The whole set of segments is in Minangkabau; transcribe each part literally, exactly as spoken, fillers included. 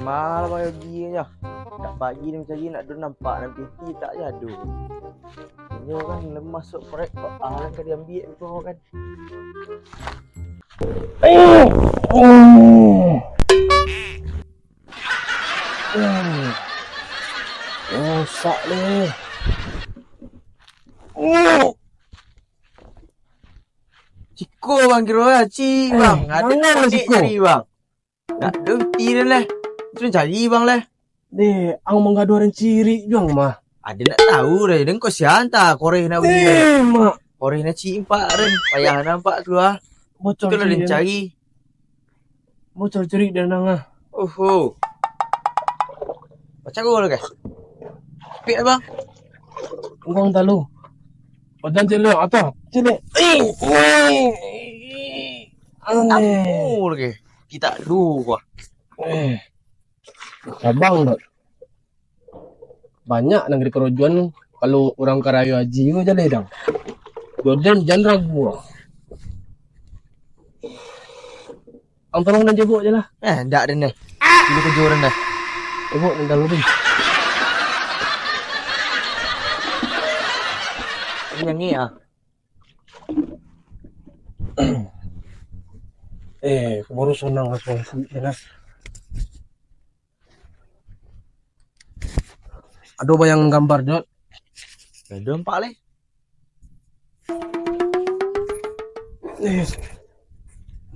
Malam ayo gini nyo. Nak pagi ni cari nak ado nampak nan piti tak ado. Inyo kan lemas sok korek kok. Ah, kan ka diambiak ko kan. Eh. Hmm. Hmm. Rusak ni. Hmm. Siko bang kiro lah, cik bang. Ado mano konek siko? Cari bang. Nak ado piti dah lah. Itu cari bang lah. Deh, ang manggaduah urang cirik juo ang mah. Ado nak tahu dah, den ko sian ta koreh nak bunyi. Eh, mak. Koreh nak cirik empat den. Payah nampak keluar. Bocor. Itulah den cirik. Cari. Bocor cirik dah nang ah. Oho. Macam mana guys? Pik abang. Uang talu. Badan cilik atau? Cilik. Eh, eh. Aneh. Tampur ke? Kita dulu gua. Eh. Abang dok. Banyak nang dikarajoan kalau urang karajo haji ko jaleh dang. Jodan jan ragu. Ang tolong nan jebok je lah. Eh, ndak den deh. Dulu kejuaran deh. Jebok nan dalam tu. Yang ni ah. Eh, baru sonang lah sonang sikit je lah. Ado bayang gambar, Dot? Ado nampak leh. Eh,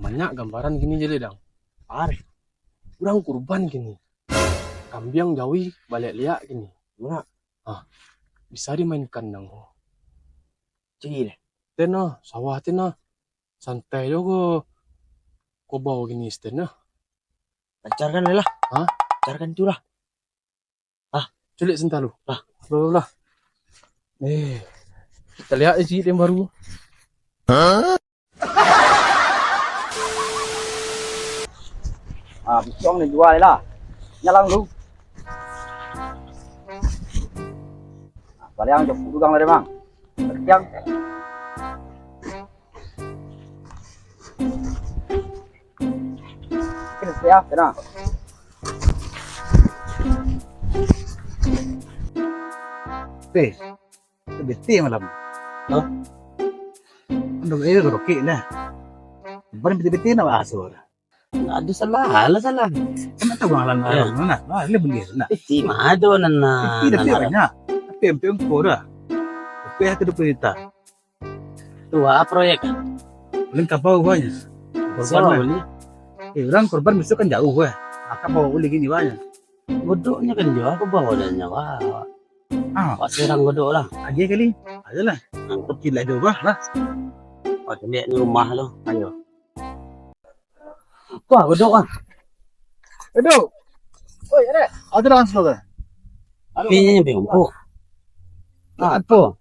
banyak gambaran kini je leh, dang. Pareh. Urang kurban kini. Kambiang jawi baliak-liak kini. Nak. Ah, bisa dimainkan dang. Cik. Ten ah, sawah ten ah. Santai jo ko. Ko bao kini sten ah. Lancarkan lah. Hah? Lancarkan tu lah. Ah, culik sentalu. Lah. Lah, lah, lah. Eh, kita lihat je cik yang baru. Ah, bisuang ni jual lah. Nyalang dulu. Ah, baliang jok dugang lah deh, Bang. Baliang. Kena siap, kena. Peh, tu bete malam. Hah? Ando ayo rokek lah. Ban bete-bete nak bahaso lah. Ndak ado salah, alah salah. Kan tak tahu malam malam nak. Wah, boleh boleh nak. Iti mah ado nan nak. Iti dah banyak. Tapi ampe engko dah. Tapi hati dua puluh juta. Tu ah proyek kan. Ulun kapau banyak. Korban lah. Eh, urang korban mesti kan jauh weh. Akak bawa ulih gini banyak. Godoknyo kan jauh, aku bawa dah nyawa. Ah. Wak surang godok lah. Agiah kali. Ayolah. Nangkep kilat jauh bah lah. Wak caliak ni rumah tu. Ayo. Wah, godok ah. Godok. Oi, ada. Ada langsung ke? Tapi ni lebih empuk. Nah, apa?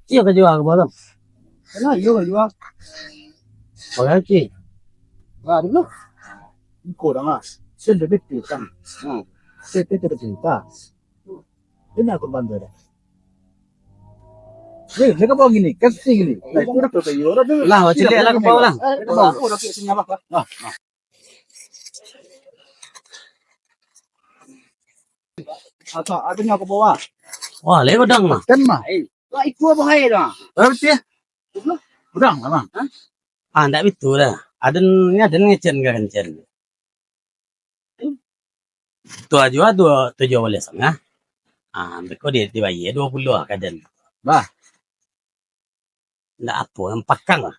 Iya ka jual ke baru? Nah, iya ka jual. Berarti. Nah, dulu. Engkau dah mas. Sen dah betul kan. Hmm. Sen dah betul kan. Ini aku bantu dah. Eh, saya kau gini, kasih gini. Nah, itu dah kau tahu orang tu. Lah, wak caliak lah kepala lah. Aku dah kat sini apa? Ah. Atau aku nyawa ke bawah. Wah, lewat dang mah. Kan mah. Eh, lah itu apa hai dah? Berapa dia? Udang lah, Bang. Hah? Ah, ndak bitu dah. Aden ni aden ngecen ka kencen. Tu ajo ah, tu tujuah baleh satangah. Ah, beko dia dibayar dua puluh ah ka aden. Bah. Ndak apo, nan pakang lah.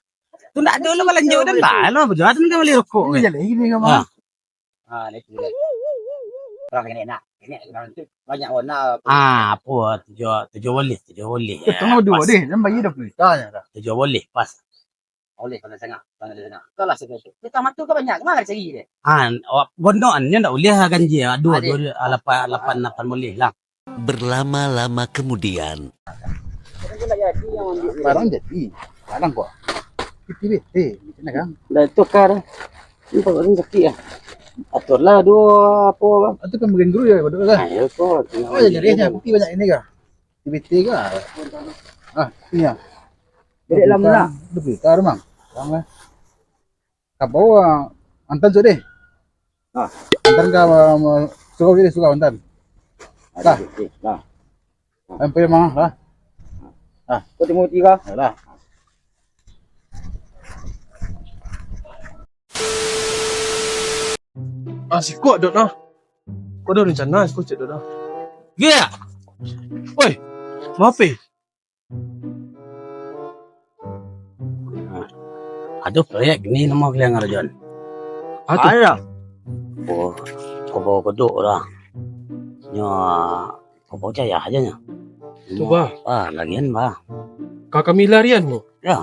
Tu ndak ado lah balanjo dan bah, lah bajalan kan bali rokok kan. Iya lah, ini kan. Ah. Ah, ni tu. Orang ini enak. Ini orang tu banyak warna. Ah, apo tujuah, tujuah baleh, tujuah baleh. Eh, tengah dua deh, jangan bagi dah berita nya dah. Tujuah baleh pas. Oleh kalau setengah, kalau setengah. Kalau setengah tu. Kita matu ke banyak, mana cari dia? Ah, gondok ni ndak boleh ganjil. Dua, dua, dua, lapan, lapan, lapan baleh lah. Berlama-lama kemudian. Barang jadi. Barang kok. Piti bete, macam mana kan? Dah tukar. Ini kok ni sakit ah. Aturlah dua apa bang? Itu kan bagian guru ya, betul kan? Ah, ya kok. Oh, ya, jadi nya piti banyak ini kah? Piti bete kah? Ah, iya. Jadi lama lah. Dua puluh juta, Mang. Lama. Kapau, ah, antan sudah. Ah. Antaran ka, ma-, ma-, surau jadi surau, antaran. Ado. Dah. Oke, dah. Sampai rumah, dah. Dah. Kau tengok tiga. Dah. Ah, siko, Dot, nah. Kau ado rencana, siko, cek, Dot, nah. Gaya. Oi, maaf, eh. Ado proyek ni namo kalian ngarajoan. Apo tu? Ado. Oh, kobau kodok lah. Nyo, kobau cayah aja nyo. Tu, bah. Ah, lagian, bah. Ka kami larian ni? Ya.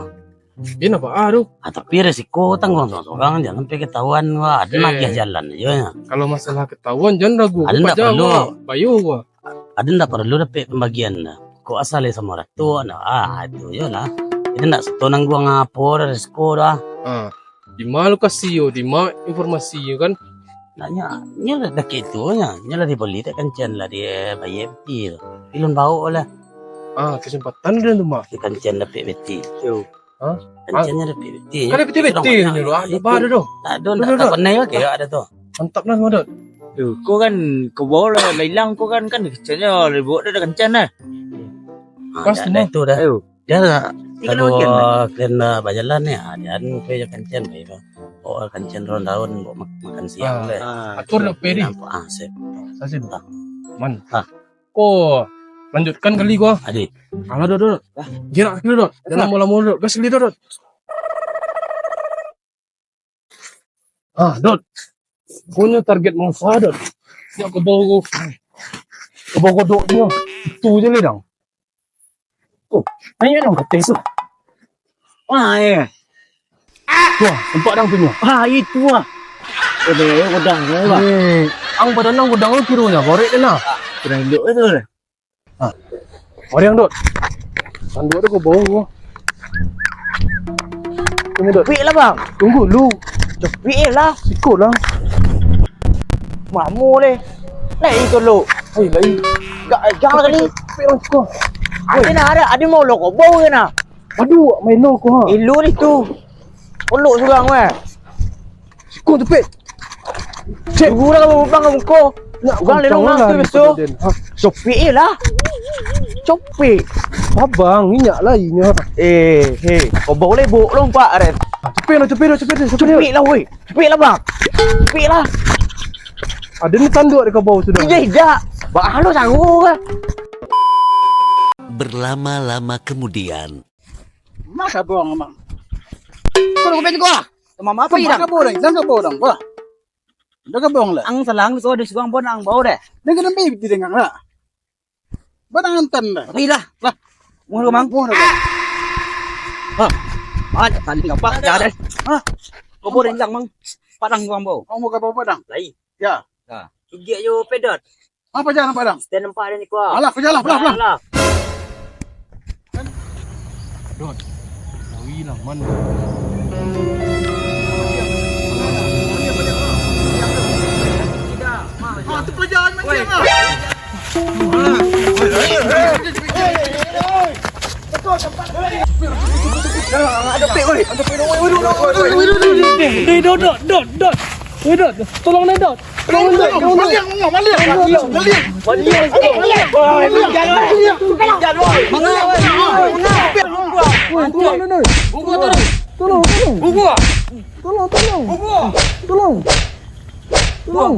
Iyo, napa ah tu? Ah, tapi resiko tangguang surang-surang, jan sampai ketahuan, bah. Ado Eh. nagiah jalan aja, ya. Kalau masalah ketahuan, jan ragu. Ado ndak perlu. Bayu, bah. Ado ndak perlu dapek pambagian dah. Kok asal samo rato, nah, ah, itu je lah. Itu ndak sato nangguang apo dah, resiko dah. Ah, di ma lokasi yo, di ma informasi yo kan? Nak nyo, nyo lah dakek tu nyo, nyo lah dibali dek kancen lah, dibayia peti tu. Ilun baok lah. Ah, kesempatan dia tu, Mak. Di kancen dapek peti. Yo. Hah? Kancennyo dapek peti. Kan dapek peti ni dulu, ah, sabar dulu. Tak ado, tak pernah pakai, ado tu. Mantap lah, Dot. Tu, kau kan, kau bawa lah, lah hilang kau kan, kan kancennyo, lah bawa dah, dah kancen dah. Ah, pas dah, tu dah. Ayo. Dia dah, kalau kalian dah bajalan ni, ah, dia anu, kau je kancen, baik tu. Oh, kancen ronda-ronda, buat mak-, makan siang deh. Ah. Atur dek Peri. Nampak, ah, sip. Sip. Ah. Man. Ah. Ko, lanjutkan kali ko. Adi. Alah, Dot, Dot. Gerak kali, Dot. Jangan lamo-lamo, Dot. Gas kali, Dot, Dot. Ah, Dot. Ko nyo target mangsa, Dot. Siap kobau ko. Kobau kodok tu. Itu je lah, dang. Oh, naik dong ke atas tu. Wah, eh. Wah, nampak dang tu nyo. Ah, itu ah. Udah, udah, udah. Eh, ang badan ang godang tu kiro nyo, gorek dia nah. Kira induk itu lah. Ah. Orang, Dot. Tanduk tu kau bawa. Tunggu, Dot. Wait lah, bang. Tunggu lu. Cepik lah. Siko lah. Mamu leh. Lai tu lu. Hai, lai. Gak, jangan kali. Cepik lah, siko. Ada nak ada, ada mau lo kau bawa ke nak? Aduh, main lo kau, ha. Elo ni tu. Peluk surang weh. Siko cepik. Cek. Tunggu lah kau bang muko. Nak urang lelong lah tu biaso. Ha. Copik je lah. Copik. Abang, minyak lah inyo. Eh, hei, kau bawa lebok lompat, Ren. Ha, cepik lah, cepik lah, cepik lah, cepik lah. Cepik lah, woi. Cepik lah, bang. Cepik lah. Ada ni tanduk ada kau bawa sudah. Tidak, tidak. Bak halo sangu ke? Berlama-lama kemudian. Masa bohong, Bang? Kau udah kupin gua. Sama apa, Bang? Dah kau bohong, dah kau bohong, Bang. Dah kau bohong lah. Ang salang, kau ada suang pun ang bau deh. Dah kena ambil di dengan lah. Bang, antan dah. Tapi dah. Lah. Muah kau, Bang. Muah dah. Hah. Ah, tak tadi nampak dah deh. Hah? Kau bohong, Bang. Padang kau bau. Kau mau ke apa, Padang? Lai. Ya. Nah, igek jo pedot. Apa jalan, Padang? Stand nampak ada ni, kuah. Alah, kerja lah, pelan, pelan. Alah. Dot, tawi lah, man. Ah, tu kerjaan macam mana? Ada pek, woi. Ada pek, woi. Woi, Dot, Dot, Dot, Dot. Woi, Dot, tolong deh, Dot. Maliang, maliang, maliang, maliang. Maliang. Maliang. Woi, tolong, tolong. Tolong, tolong. Tolong, tolong. Tolong. Tolong.